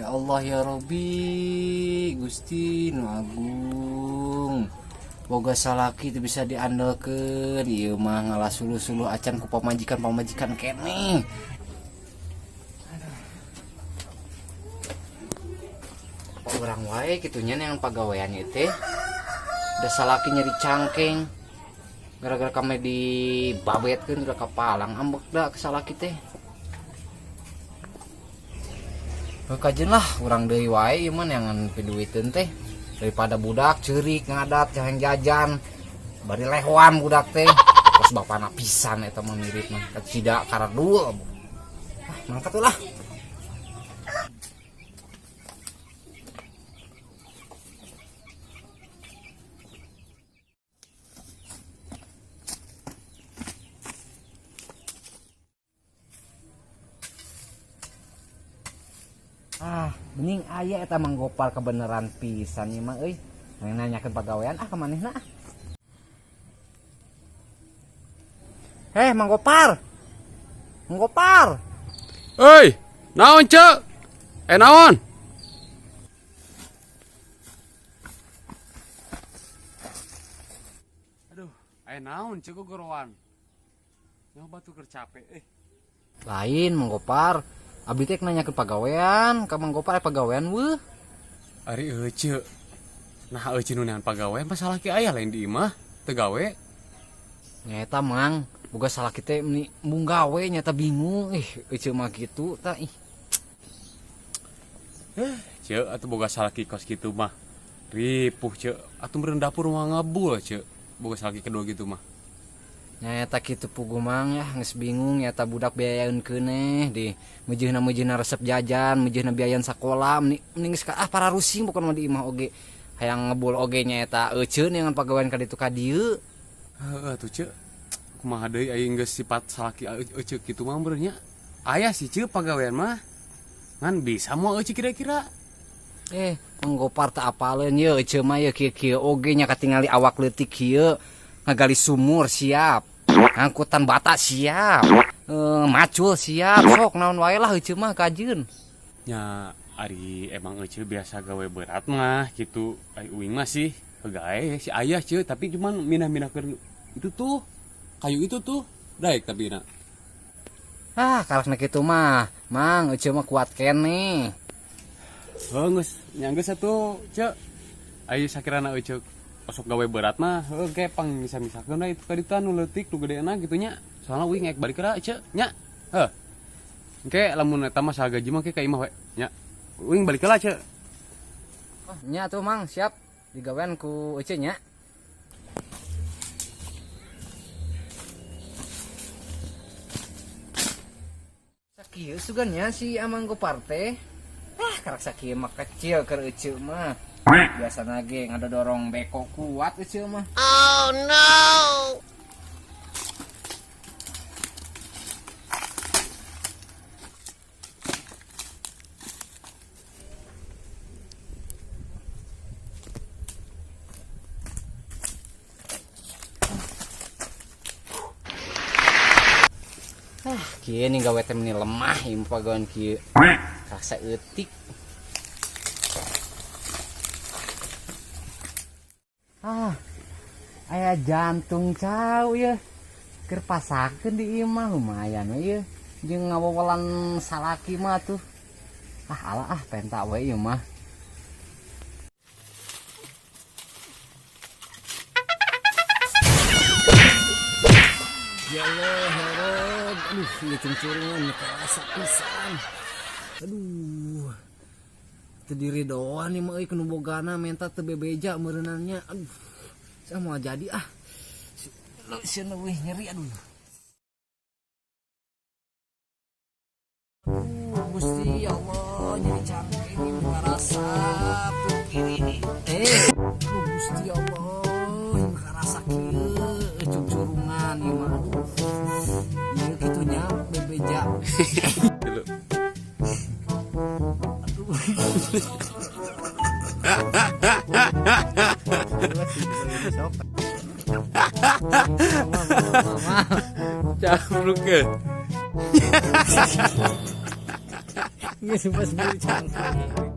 Ya Allah ya Robbi, Gusti nu agung. Boga salaki teu bisa diandalkeun, ieu mah ngalah suluh-suluh acan ku pamajikan-pamajikan keneh. Apa urang wae kitu nya yang pagawean ieu teh. Da salaki nyeri cangkeng. Gara-gara kami dibabetkeun udah kapalang ambek da ke salaki teh. Kajen lah urang deui wae ieu mah neangan piduiteun teh daripada budak ceurik ngadat hayang jajan bari lehoan budak teh kos bapana pisan eta mah mirip mah kacida karadul. Ah, mangkat lah. Ah, bening aya eta Mang Gopar kebenaran pisan ieu mah euy. Hayang nanyakeun pagawean ah ka manehna. Heh, Mang Gopar. Mang Gopar. Euy, naon cek? Naon? Aduh, naon cek gorowan. Nyaho batu keur capek eh. Lain Mang Gopar. Abdi teh nanyakeun pagawean ka Mang Gopar pagawean weuh. Ari euceu. Nah euceu nu neangan pagawean pas salaki aya lain di imah teu gawe. Nyaeta Mang, boga salaki teh meni embung gawe nyata bingung ih euceu mah kitu tah ih. Ceu atuh boga salaki kos kitu mah. Ripuh ceu, atuh meureun dapur mah ngebul ceu. Boga salaki kedua gitu mah. Nyaeta kitu puguh Mang ya geus bingung nyaeta budak biayaeun keuneh di meujeuhna-meujeuhna resep jajan, meujeuhna biayaan sakola meni geus ah pararusing pokona mah di imah oge. Hayang ngebul oge nyaeta euceun neangan pagawean ka ditu ka dieu. Heeh atuh ceu. Kumaha deui aing geus sifat salaki euceu kitu mah meureun nya. Aya sih ceu pagawean mah. Ngan bisa moal euceu kira-kira. Mang Gopar teu apaleun ye euceu mah ye kieu-kieu oge nya katingali awak leutik kieu. Ngagali sumur siap, angkutan bata siap, macul siap, sok naon wae lah euceu mah kajeun. Nya ari emang euceu biasa gawe berat mah kitu, ari uing mah sih gae si ayah ceu, tapi cuman minah-minahkeun itu tuh, kayu itu tuh, daek tapi na. Ah, karakna kitu mah, Mang euceu mah kuat keneh. Heuh geus, nya geus atuh ceu. Ari sakirana euceu osok gawe berat mah, heuh ge pang misa-misakeun we itu ka ditu anu leutik nu gedeena kitu nya. Soalna uing ek balik heula ceu nya. Heuh. Engke lamun eta mah saha gaji mah ke ka imah we nya. Uing balik heula ceu. Oh, nya atuh Mang, siap digawean ku euceu nya. Sakieu sugan nya si Amang Gopar teh. Ah, karak sakieu mah kecil keur euceu mah. Biasana ge ngadodorong beko kuat euceu mah. Oh no. Ah, kieu nih gawe teh meni lemah ieu pagawean kieu. Rasa eutik. Ah, aya jantung cau ye. Keur pasakeun di imah lumayan we ye. Jeung ngawewelan salaki mah tuh. Ah, ala ah penta we ieu mah. Ya Allah, ya Rob. Aduh, ieu cungcurungan kerasa pisan. Aduh. Teu diridoan ieu mah euy kanu bogana menta teu bebeja meureunannya. Aduh. Saya mau jadi ah. Sieun leuwih nyeri aduh. Aduh, Gusti ya Allah, nyeri cangkeng ini karasa kiri. Aduh Gusti ya Allah, ini karasa kieu cungcurungan ieu mah. Aduh. Ieu kitu nya bebeja. Dulu. Aduh. Cabruk ke. Geus pas beli cangkul.